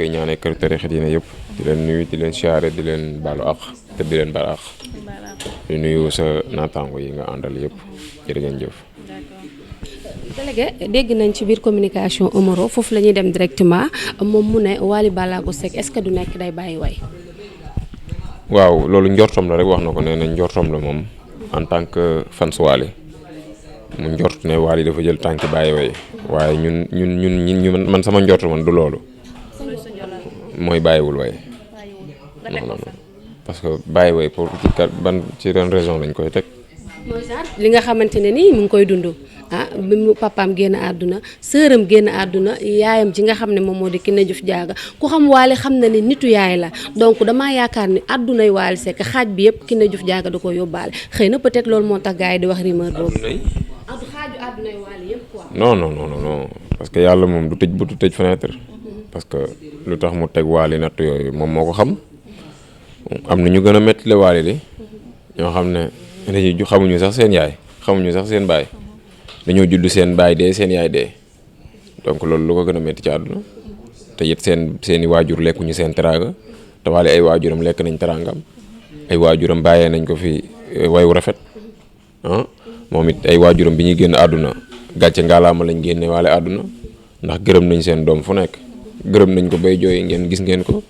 koy ñaanee kër tarixa diine yëpp di leen nuyu di leen siyaare di leen baalu àq te di leen baal àq di nuyu sa naataango yi nga àndal yëpp jërë ngeen jëf. délégué dégg nañ ci biir communication Omaro foofu la ñuy dem directement moom mu ne Wally Ballago Seck est-ce que du nekk day bàyyi way. waaw loolu njortom la rek wax na ko nee na njortom la moom en tant que fans Wally mu njort ne Wally dafa jël tànki bàyyi way waaye ñun man sama njort man du loolu mooy bàyyiwul way non parce que bàyyi way pour ci kat ban ci ren raison lañ koy teg. mooy genre li nga xamante ne nii mu ngi koy dund bi mu papaam génn àdduna sëram génn àdduna yaayam ji nga xam ne moom moo di Kiné Diouf Diaga ku xam Wally xam na ni nitu yaay la donc damaa yaakaar ni àddunay Wally Seck xaaj bi yëpp Kiné Diouf Diaga da ko yóbbaale xëy na peut-être loolu moo tax gars yi di wax rumeur boobu. xaaju àddunay Wally yëpp quoi. non parce que yàlla moom du tëj bu du tëj fenêtre parce que lu tax mu teg Wally natt yooyu moom moo ko xam am na ñu gën a métti le Wally di ñoo xam ne dañuy xamuñu sax seen yaay xamuñu sax seen baay dañoo judd seen baay dee seen yaay dee donc loolu lu ko gën a métti ci àdduna te it seeni waajur lekkuñu seen teraanga te Wally ay waajuram lekk nañ teraangam ay waajuram bàyyee nañ ko fi wayu rafet moom it ay waajuram bi ñuy génn àdduna gàcce ngaalaama lañ génne Wally àdduna ndax gërëm nañ seen doom fu nekk gërëm nañ ko bay jooy ngeen gis ngeen ko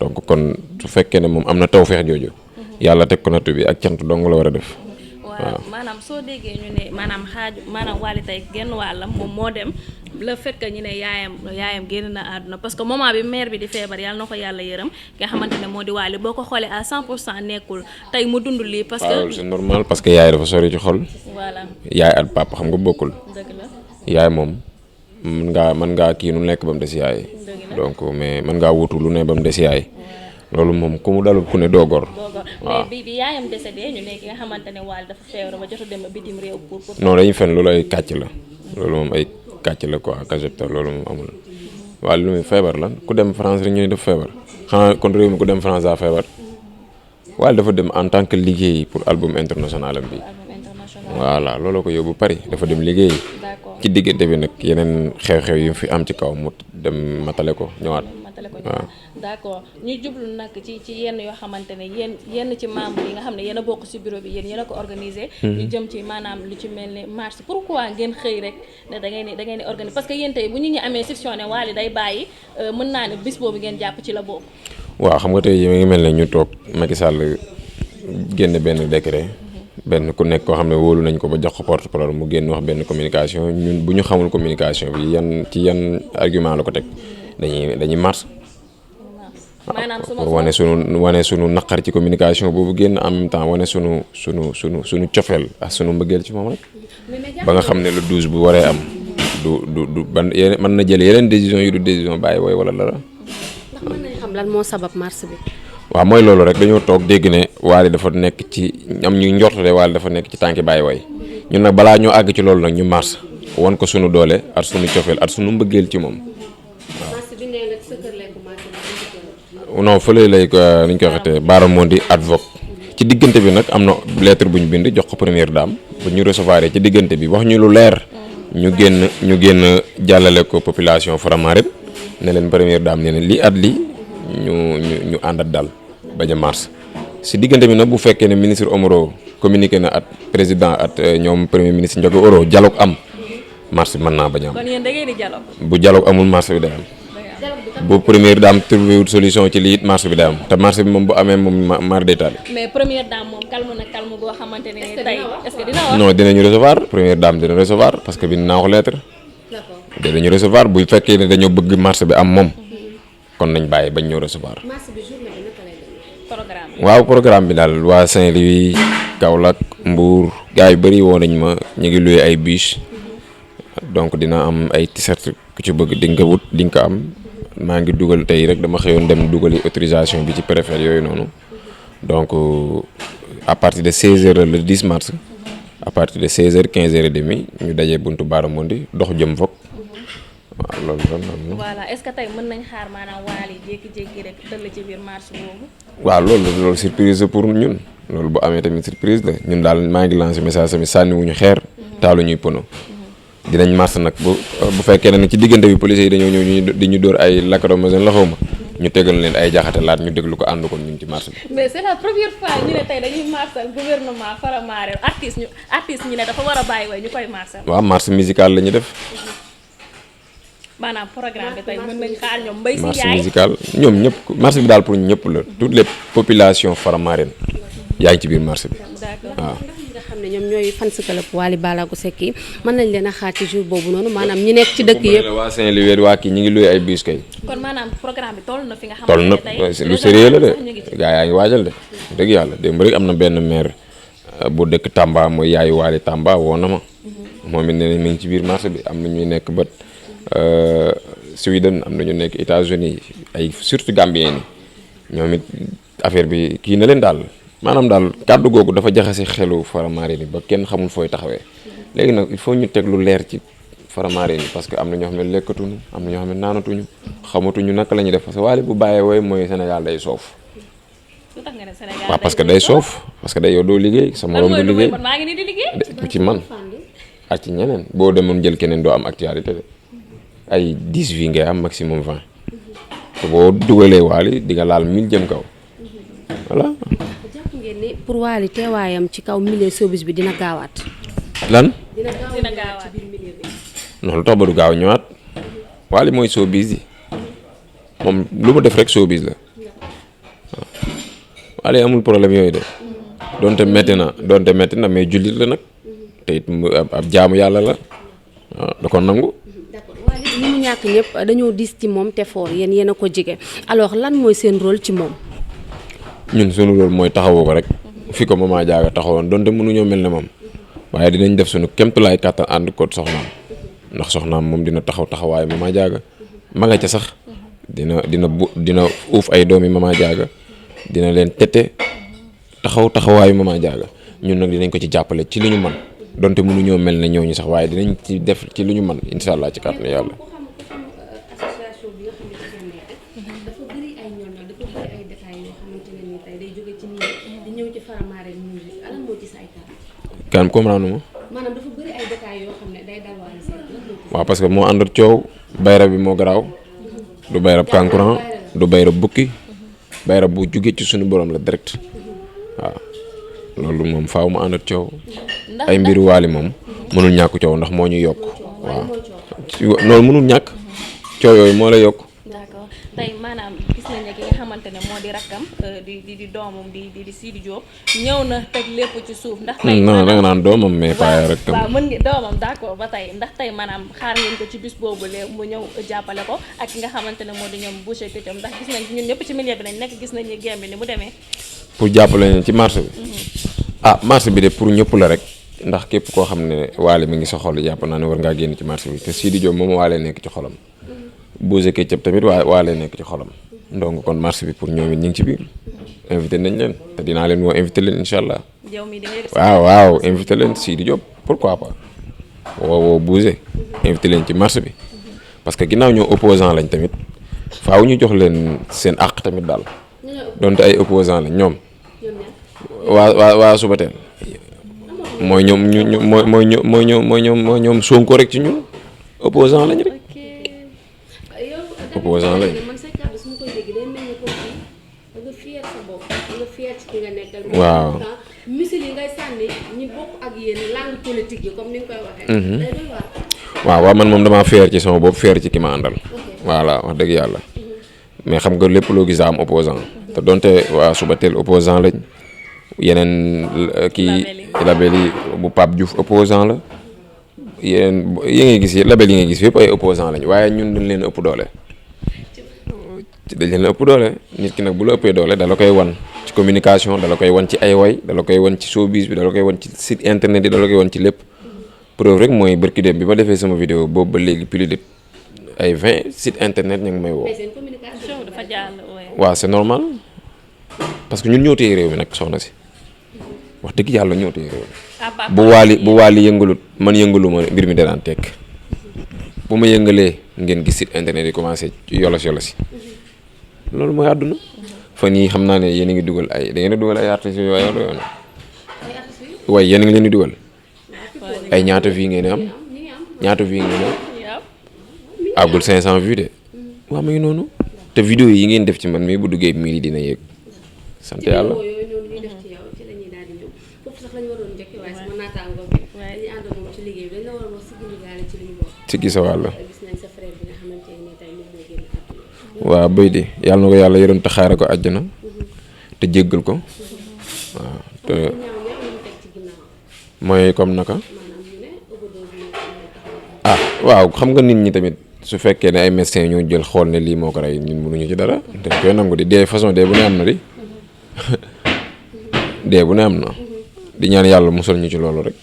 donc kon su fekkee ne moom am na tawfeex jooju yàlla teg ko nattu bi ak cant dong la war a def. waaw maanaam soo déggee ñu ne maanaam Wally tey genn wàllam moom moo dem le fait que ñu ne yaayam génn na àdduna parce que moment bi mère bi di feebar yàlla na ko yàlla yërëm nga xamante ne moo di Wally boo ko xoolee à 100% nekkul tey mu dund lii. parce que c'est normal parce que yaay dafa sori ci xol. voilà yaay ak papa xam nga bokkul. dëgg la yaay moom mën ngaa kii nu nekk ba mu des yaay. donc mais mën ngaa wutu lu ne ba mu des yaay. loolu moom ku mu dalul ku ne doo gor. mais bi yaayam décédé ñu ne ki nga xamante ne Wally dafa feebar ba jot a dem bitim réew pour. non dañuy fen loolu ay kàcc la loolu moom ay kàcc la quoi kajepta loolu moom amul Wally lu muy feebar lan ku dem France rek ñu ne dafa feebar xanaa kon réew mi ku dem France daa feebar Wally dafa dem en tant que liggéey pour album international am bi voilà looloo ko yóbbu Paris dafa dem liggéey ci diggante bi nag yeneen xew-xew yu fi am ci kaw mu dem matale ko ñëwaat. waaw d'accord ñu jublu nag ci yenn yoo xamante ne yenn ci membre yi nga xam ne yéen a bokk ci bureau bi yéen a ko organisé. ñu jëm ci maanaam lu ci mel ne marche pourquoi ngeen xëy rek ne da ngeen di organiser parce que yéen tey bu ñu ñu amee section ne Wally day bàyyi mën naa ne bis boobu ngeen jàpp ci la bokk. waaw xam nga tey mi ngi mel ne ñu toog Macky Sall génn benn décret. benn ku nekk koo xam ne wóolu nañ ko ba jox ko porte-parole mu génn wax benn communication ñun bu ñu xamul communication bi yan argument la ko teg dañuy marche. maanaam pour wane sunu naqar ci communication boobu génn en même temps wane sunu cofeel ak sunu mbëggeel ci moom rek ba nga xam ne le 12 bu waree am du ban mën na jël yeneen décision yu du décision bàyyi wooy wala dara. ndax mën nañ xam lan moo sabab marche bi. waaw mooy loolu rek dañoo toog dégg ne Wally dafa nekk ci am ñu njortale Wally dafa nekk ci tànki bàyyi way ñun nag balaa ñoo àgg ci loolu nag ñu marche won ko sunu doole ak sunu cofeel ak sunu mbëggeel ci moom waaw. non fële lay ni ñu koy waxatee Baramondi advoc ci diggante bi nag am na lettre bu ñu bind jox ko première dame bu ñu recevoir ci diggante bi wax ñu lu leer ñu génn jàllale ko population Faramareen ne leen première dame ne leen lii at lii ñu àndat daal bañ a mars si diggante bi nag bu fekkee ne ministre Omaro communiqué na at président at ñoom premier ministre Ndiaga Oro dialogue am mars bi mën naa bañ a am. kon yéen da ngeen di dialogue. bu dialogue amul mars bi day am. bu première dame trouvé solution ci lii it mars bi day am te mars bi moom bu amee moom mar d'état. mais première dame moom calme na calme goo xamante ne tey est-ce que dina wax. non dinañu recevoir première dame dina recevoir parce que bind naa ko lettre. dinañu recevoir bu fekkee ne dañoo bëgg mars bi am moom. kon nañ bàyyi bañ ñëw recevoir. waaw programme bi daal waa Saint-Louis Kaolack Mbour gars yu bëri woo nañ ma ñu ngi loué ay bus donc dina am ay t-shirt ku ci bëgg di nga wut di nga ko am maa ngi dugal tey rek dama xëyoon dem dugali autorisation bi ci préfet yooyu noonu donc à partir de 16h le 10 mars à partir de 16h 15h30 ñu dajee buntu Baramondi dox jëm fokk. waaw loolu. voilà est-ce que tey mën nañ xaar maanaam Wally jékki-jékki rek dëll ci biir marche boobu. waaw loolu surprise la pour ñun loolu bu amee tamit surprise la ñun daal maa ngi lancé message tamit sànniwuñu xeer taalu ñuy pono dinañ marche nag bu fekkee ne ci diggante bi police yi dañoo ñëw di ñu dóor ay lacrymogène la xaw ma ñu tegal leen ay jaxate laat ñu déglu ko ànd ko ñun ci marché bi. mais c'est la première fois ñu ne tey dañuy marsal gouvernement Faramareen artiste ñu ne dafa war a bàyyi way ñu koy marsal. waaw marché musical la ñu def. maanaam programme bi tey mën nañ xaar ñoom mbay si marché yaay musical ñoom ñëpp marché bi daal pour ñëpp la toutes les populations Faramareen yaa ngi ci biir marché bi. d'accord waaw. nga xam ne ñoom ñooy fans club Wally Ballago Seck yi mën nañ leen a xaar ci jour boobu noonu maanaam ñi nekk ci dëkk yëpp. waa Saint-Louis waa kii ñu ngi luy ay bus kay. kon maanaam programme bi toll na fi nga toll xamante na ne tey lu sérieux la de gaa yaa ngi waajal de dëgg yàlla démb rek am na benn maire bu dëkk Tamba mooy yaayu Wally Tamba woo na ma moom it nee nañ mi ngi ci biir marché bi am na ñuy nekk bët Sweden am na ñu nekk États-Unis ay surtout Gambien yi ñoom it affaire bi kii na leen daal maanaam daal kàddu googu dafa jaxase xelu Faramareen yi ba kenn xamul fooy taxawee léegi nag il faut ñu teg lu leer ci Faramareen yi parce que am na ñoo xam ne lekkatuñu am na ñoo xam ne naanatuñu xamatuñu naka la ñuy def parce que Wally bu bàyyee wooy mooy Sénégal day soof. lu tax nga ne Sénégal waaw parce que day soof parce que day yow doo liggéey sa morom du liggéey man maa ngi nii di liggéey. ci man ak ci ñeneen boo demoon jël keneen doo am actualité de ay 10 vies ngay am maximum 20 te boo dugalee Wally di nga laal 1000 jëm kaw voilà. jàpp ngeen ni pour Wally teewaayam ci kaw milieu showbiz bi dina gaawaat. lan dina dina gaawaat ci biir milieu bi. non lu tax ba du gaaw ñëwaat Wally mooy showbiz yi moom lu mu def rek showbiz la waaw Wally amul problème yooyu de donte metti na mais jullit la nag te it ab jaamu yàlla la waaw da ko nangu. d'accord Wally ñi mu ñàkk ñëpp dañoo diis ci moom te fort yéen a ko jege alors lan mooy seen rôle ci moom. ñun sunu rôle mooy taxawoo ko rek fi ko Mama Diaga taxawoon donte mënuñoo mel ne moom waaye dinañ def sunu kéemtulaay kàttan ànd ko soxnaam ndax soxnaam moom dina taxawaayu Mama Diaga ma nga ca sax dina uuf ay doomi Mama Diaga dina leen tete taxawaayu Mama Diaga ñun nag dinañ ko ci jàppale ci li ñu mën donte mënuñoo mel ne ñooñu sax waaye dinañ ci def ci li ñu mën incha allah ci kàttanu yàlla. association bi nga xam ne dafa nekk dafa bëri ay ñoom dafa bëri ay détails yoo xamante ne nii tey day jóge ci nii di ñëw ci Faramareen musique lan moo ci say kàddu. kan comprendre ma. maanaam dafa bëri ay détails yoo xam ne day dal Wally Seck lan moo ci. waaw parce que moo ànd ak coow bayra bi moo garaaw du bayrab kankurang du bayrab bukki bayrab bu jugee ci suñu borom la direct waaw loolu moom faaw mu ànd ak coow ay mbiru Wally moom mënul ñàkk coow ndax moo ñu yokk waaw loolu mënul ñàkk coow yooyu moo la yokk. d'accord tey maanaam gis nañ ne ki nga xamante ne moo di rakkam di doomam di Sidi Diop ñëw na teg lépp ci suuf ndax tey non da nga naan doomam mais pas rek. waaw mën nga doomam d'accord ba tey ndax tey maanaam xaar ngeen ko ci bis boobu léegi mu ñëw jàppale ko ak ki nga xamante ne moo di ñoom Boucher Ketchup ndax gis nañ ñun ñëpp ci milieu bi nañ nekk gis nañ ni game bi ni mu demee. pour jàppale leen ci marché bi. marché bi de pour ñëpp la rek ndax képp koo xam ne Wally mi ngi sa xol jàpp naa ne war ngaa génn ci marché bi te Sidi Diop moom Wally nekk ci xolam. Boucher Ketchup tamit Wally nekk ci xolam. donc kon marché bi pour ñoom it ñu ngi ci biir invité nañ leen te dinaa leen woo invité leen incha allah. yow mii da ngay def waaw invité leen Sidi Diop pourquoi pas woo Boucher invité leen ci marché bi parce que ginnaaw ñoo opposant lañ tamit faaw ñu jox leen seen àq tamit daal donte ay opposant lañ ñoom waa Subatel mooy ñoom Sonko rek ci ñun opposant lañ rek opposant lañ. waaw. misil yi ngay sànni ñi bokk ak yéen langue politique yi comme ni nga koy waxee. day doy waar. waaw man moom damaa fier ci sama bopp fier ci ki ma àndal. voilà wax dëgg yàlla. mais xam nga lépp loo gis am opposant te donte waa Subatel opposant lañ yeneen kii label yi bu Pape Diouf opposant la yeneen yi ngay gis label yi ngay gis yëpp ay opposant lañ waaye ñun dañ leen ëpp doole. dañ leen ëpp doole nit ki nag bu la ëppee doole dala koy wan ci communication dala koy wan ci ay way dala koy wan ci showbiz bi dala koy wan ci site internet yi dala koy wan ci lépp preuve rek mooy bërki dem bi ma defee sama vidéo boobu ba léegi plus de ay 20 site internet ñu ngi may woo. dafa jàll waaw c'est normal parce que ñun ñoo téye réew mi nag soxna si wax dëgg yàlla ñoo téye réew mi bu Wally yëngalut man yëngalu ma mbir mi danaan tekk bu ma yëngalee ngeen gis site internet yi commencé yolos si loolu mooy àdduna fan yii xam naa ne yéen a ngi dugal da ngeen a dugal ay artistes yooyu waaye yéen a ngi leen di dugal ay ñaata vues ngeen am ñaata vues ngeen am àggul 500 vues de waaw ma ngi noonu te vidéo yi ngeen def ci man mii bu duggee mii dina yëg sant yàlla. ci vidéo yooyu noonu ñuy def ci yow ci la ñuy daal di ñëw foofu sax la ñu waroon njëkkee waaye sama naataangoo bi dañuy ànd moom ci liggéey bi dañ la waroon wax si gindigaale ci li ñu bokk. ci gisa wàll. gis nañ sa frère bi nga xamante ne tey moom moo génn àdduna. waaw béy di yàlla na ko yàlla yërëm te xaare ko àjjana te jéggal ko waaw te ñaaw ñaaw ñu teg ci ginnaaw mooy comme naka. maanaam ñu ne overdose moo taxaw. ah waaw xam nga nit ñi tamit su fekkee ne ay médecins ñoo jël xool ne lii moo ko rey ñun mënuñu ci dara dañ koy nangu di dee façon dee bu ne am na di dee bu ne am na di ñaan yàlla musal ñu ci loolu rek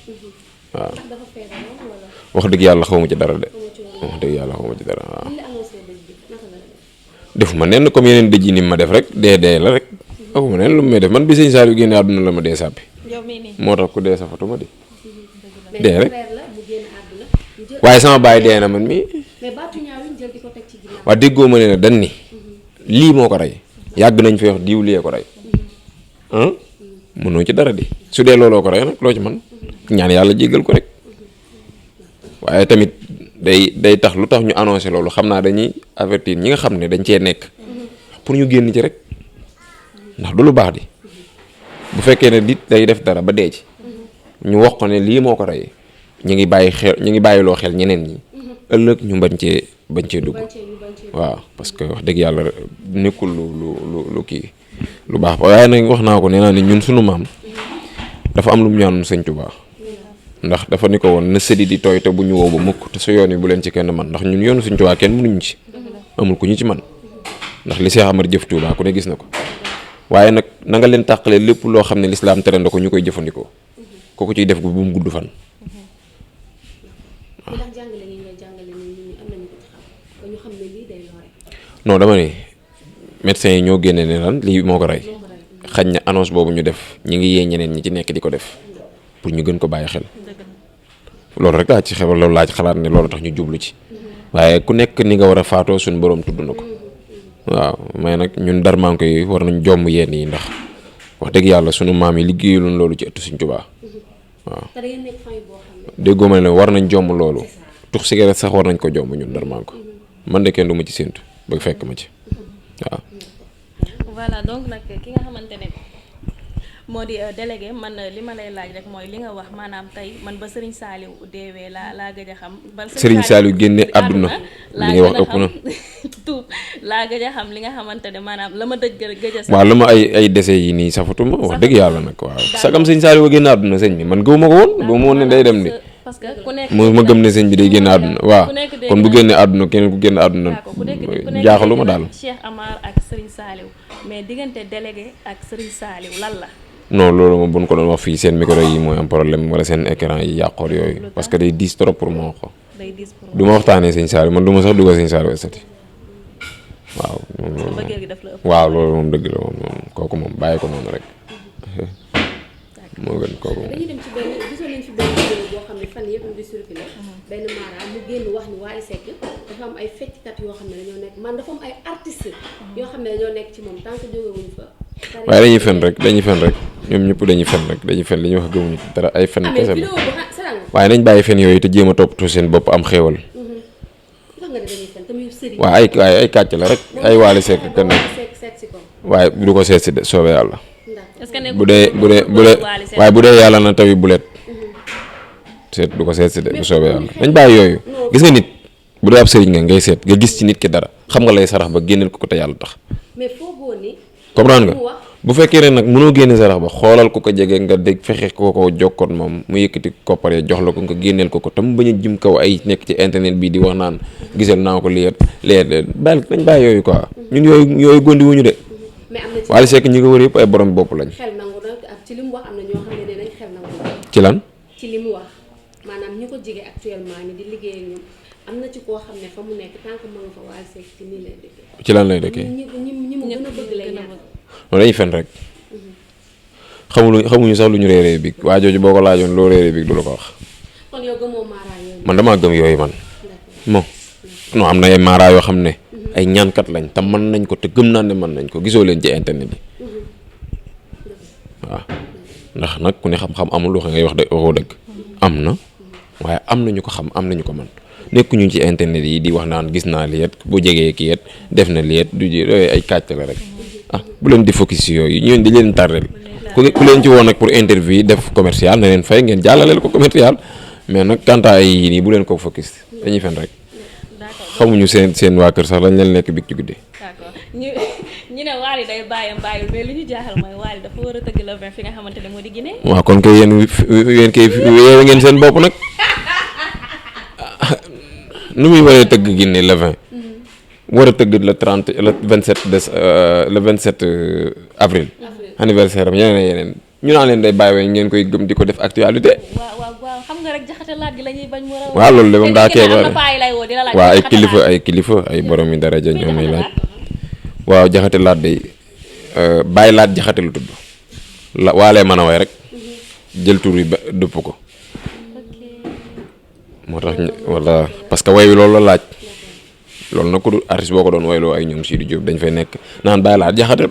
waaw ndax dafa feebaroon wala wax dëgg yàlla xawma ci dara de wax dëgg yàlla xawma ci dara waaw li la annoncé dëj bi naka la def. def ma nenn comme yeneen dëj yi ni ma def rek dee la rek waxuma nenn lu mu may def man bi sëñ Saliou génne àdduna la ma dee sàppi yow mii nii. moo tax ku dee safatuma di mais dee sa rek frère la mu génn àdduna ñu jël waaye sama baay dee na man mii mais baatu ñaaw yi ñu jël di ko teg ci ginnaaw. waa déggoo ma ne la dan ni lii moo ko rey yàgg nañ fi wax diw lee ko rey mënoo ci dara di su dee looloo ko rey nag loo ci man ñaan yàlla jéggal ko rek waaye tamit day tax lu tax ñu annoncé loolu xam naa dañuy avertir ñi nga xam ne dañ cee nekk pour ñu génn ci rek ndax du lu baax di bu fekkee ne nit day def dara ba dee ci ñu wax ko ne lii moo ko rey ñu ngi bàyyi xel ñu ngi bàyyiloo xel ñeneen ñi ëllëg ñu bañ cee dugg waaw parce que wax dëgg yàlla nekkul lu kii lu baax waaye nag wax naa ko nee naa ne ñun sunu maam dafa am lu mu ñaanoon sëñ Tuubaa ndax dafa ni ko woon na sëdi di tooy te bu ñu woo ba mukk te sa yoon yi bu leen ci kenn man ndax ñun yoonu sëñ Tuubaa kenn mënuñu ci amul ku ñu ci man ndax li Cheikh Amar jëf Tuubaa ku ne gis na ko waaye nag na nga leen tàqalee lépp loo xam ne lislaam tere na ko ñu koy jëfandikoo kooku ciy def bu mu gudd fan. ndax jàngale yi ngay jàngale nii nit ñi am nañu ko ci xam ba ñu xam ne lii day lore. non dama ne médecins yi ñoo génne ne lan lii moo ko rey xañ na annonce boobu ñu def ñi ngi yee ñeneen ñi ci nekk di ko def pour ñu gën ko bàyyi xel loolu rek laa ci xew loolu laa ci xalaat ne loolu tax ñu jublu ci waaye ku nekk ni nga war a faatoo suñu borom tudd na ko waaw mais nag ñun darmanko yi war nañ jomm yenn yi ndax wax dëgg yàlla sunu maam yi liggéeyaloon loolu ci ëttu Sëñ Tuubaa waaw te da ngeen nekk famille boo xam ne. déggoo ma ne war nañ jomm loolu tux cigarette sax war nañ ko jomm ñun darmanko man de kenn du ma ci séentu ba fekk ma ci waaw. voilà donc nag ki nga xamante ne moo di délégué man li ma lay laaj rek mooy li nga wax maanaam tey man ba Serigne Saliou deewee laa gëj a xam. ba Serigne Saliou génne àdduna li ngay wax ëpp na. tuub laa gëj a xam li nga xamante ne maanaam la ma dëj gëj a. waaw la ma ay décès yi nii safatuma wax dëgg yàlla nag waaw sagam Serigne Saliou génne àdduna sëñ bi man gëwuma ko woon ba mu woon ne day dem ni parce que ku nekk ma gëm ne sëñ bi day génne àdduna waaw kon bu génne àdduna keneen ku génne àdduna jaaxaluma daal. Cheikh Amar ak Serigne Saliou mais diggante délégué ak Serigne Saliou lan la. non loolu moom bu ñu ko doon wax fii seen micro yi mooy am problème wala seen écran yi yàqoor yooyu parce que day diis trop pour ma wax ko du ma waxtaanee sëñ Saliou man du ma sax dugal sëñ Saliou estati waaw. waaw loolu moom dëgg la moom kooku moom bàyyi ko noonu rek moo gën kooku moom. dañuy dem ci benn gisoon nañ fi benn vidéo boo xam ne fan yëpp mu ngi circulé benn maanaam mu génn wax ni Wally Seck dafa am ay fecckat yoo xam ne dañoo nekk man dafa am ay artistes yoo xam ne dañoo nekk ci moom tant que jógewuñ fa. waaye dañuy fen rek ñoom ñëpp dañuy fen rek dañuy fen li ñuy wax gëmuñu dara ay fen kese la waaye nañ bàyyi fen yooyu te jéem a toppatoo seen bopp am xéewal waaye ay kàcc la rek ay Wally Seck kenn waaye du ko seet si de soobee yàlla bu dee waaye bu dee yàlla na tawi bulet seet du ko seet si de bu soobee yàlla dañ bàyyi yooyu gis nga nit bu dee ab sëriñ nga ngay seet nga gis ci nit ki dara xam nga lay sarax ba génneel ko te yàlla tax comprendre nga bu fekkee ne nag mënoo génne sarax ba xoolal ko jege nga dégg fexe ko jokkoon moom mu yëkkati koppar jox la ko nga génneel ko tam bañ a jëm kaw ay nekk ci internet bi di wax naan gisal naa ko leer daal dañ bàyyi yooyu quoi ñun yooyu gondi wuñu de Wally Seck ñi ko wër yëpp ay borom bopp lañ. xel nangu na ak ci li mu wax am na ñoo xam ne dinañ xel nangu na. ci lan. ci li mu wax maanaam ñi ko jege actuellement ni di liggéey ak ñoom am na ci koo xam ne fa mu nekk tant que ma nga fa Wally Seck ci nii lay dëkkee. ci lan lay dëkkee. ñi mu gën a bëgg lay ñaan. non dañuy fen rek xamuñu sax lu ñu réeree bi waa jooju boo ko laajoon loo réeree bi du la ko wax. kon yow gëmoo maaraa yooyu. man damaa gëm yooyu man. bon non am na ay maaraa yoo xam ne. ay ñaankat lañ te mën nañ ko te gëm naa ne mën nañ ko gisoo leen ci internet yi waaw ndax nag ku ne xam-xam amul wax ngay wax de waxoo dëgg am na waaye am na ñu ko xam am na ñu ko mën nekkuñu ci internet yi di wax naan gis naa lii it bu jegee kii it def na lii it du ji ay kàcc la rek bu leen di focus si yooyu ñooñu di leen tardel ku leen ci woon nag pour interview yi def commercial na leen fay ngeen jàllaleel ko commercial mais nag quant à yii nii bu leen ko focus dañuy fen rek xamuñu seen waa kër sax lañ leen lekk big ci guddi. d'accord ñu ne Wally day bàyyam bàyyul mais lu ñu jaaxal mooy Wally dafa war a tëgg le 20 fi nga xamante ne moo di Guinée. waaw kon kay yéen kay yeewe ngeen seen bopp nag nu muy waree tëgg Guinée le 20 war a tëgg le 30 le 27 le 27 avril anniversaire am yeneen ñu naan leen day bàyyi ngeen koy gëm di ko def actualité. waaw xam nga rek jaxate laat gi la ñuy bañ. waaw loolu de moom daa kee ba waaw waaw ay kilifa ay borom yi daraja ñoom may laaj. waaw jaxate laat day bàyyi laat jaxate lu tudd la waalee mën a way rek jël tur yi ba dëpp ko moo tax wala parce que way wi loolu la laaj loolu nag ku du artiste boo ko doon wayloo ay ñoom Sidi Diop dañ fay nekk naan bàyyi laat jaxate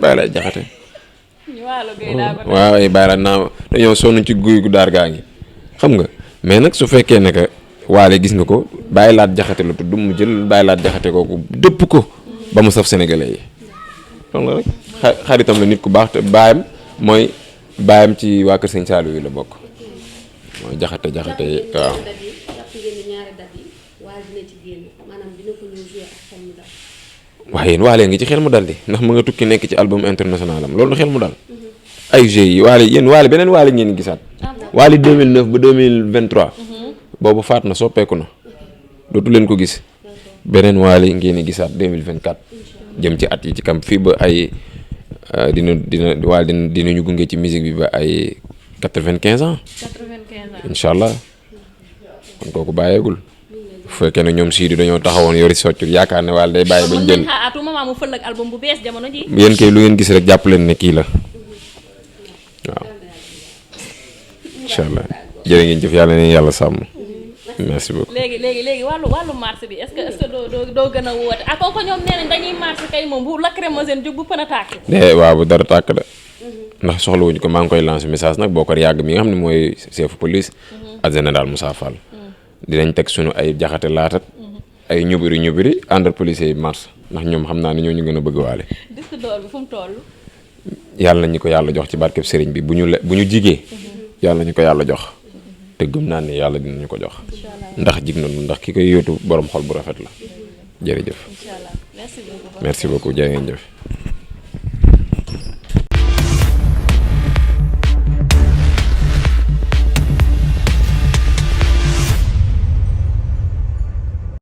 waaw ay bàyyi laat naa dañoo sonn ci guy gu daar gaa ngi xam nga mais nag su fekkee ne que waale gis nga ko bàyyi laat jaxate la tudd mu jël bàyyi laat jaxate kooku dëpp ko ba mu saf sénégalais yi loolu la rek xaritam la nit ku baax te baayam ci waa kër Sëñ Saliou yi la bokk mooy jaxate waaw. waaye yéen waale ngi ci xel mu dal di ndax mu nga tukki nekk ci album international am loolu xel mu dal ay jeux yi waale yéen waale beneen waale ngeen gisaat waale 2009 ba 2023 boobu faat na soppeeku na dootu leen ko gis beneen waale ngeen di gisaat 2024 jëm ci at yi ci kam fii ba ay dinañu gunge ci musique bi ba ay 95 ans incha allah kon kooku bàyyeegul bu fekkee ne ñoom Sidi dañoo taxawoon yori soccu yaakaar ne waale day bàyyi bañ jël yéen kay lu ngeen gis rek jàpp leen ne kii la waaw incha allah jërë ngeen jëf yàlla na yàlla sàmm merci beaucoup. léegi wàllu marché bi est-ce que doo gën a woote ak kooku ñoom nee nañ dañuy marché kay moom bu lacrymogène jóg bu pën a tàkk. waaw bu dara tàkk de ndax soxlawuñu ko maa ngi koy lancer message nag boo ko yàgg mi nga xam ne mooy chef police ak général Moussa Fall dinañ teg suñu ay jaxate laatat ay ñubiri àndal policiers yi marche ndax ñoom xam naa ne ñoo ñu gën a bëgg waale. disque d'or bi fu mu toll. yàlla nañu ko yàlla jox ci barkeb sëriñ bi bu ñu jigee yàlla nañu ko yàlla jox te gëm naa ne yàlla dinañu ko jox ndax jig nañu ndax ki koy yóotu borom xol bu rafet la jërëjëf. incha allah merci beaucoup. merci beaucoup jërë ngeen jëf.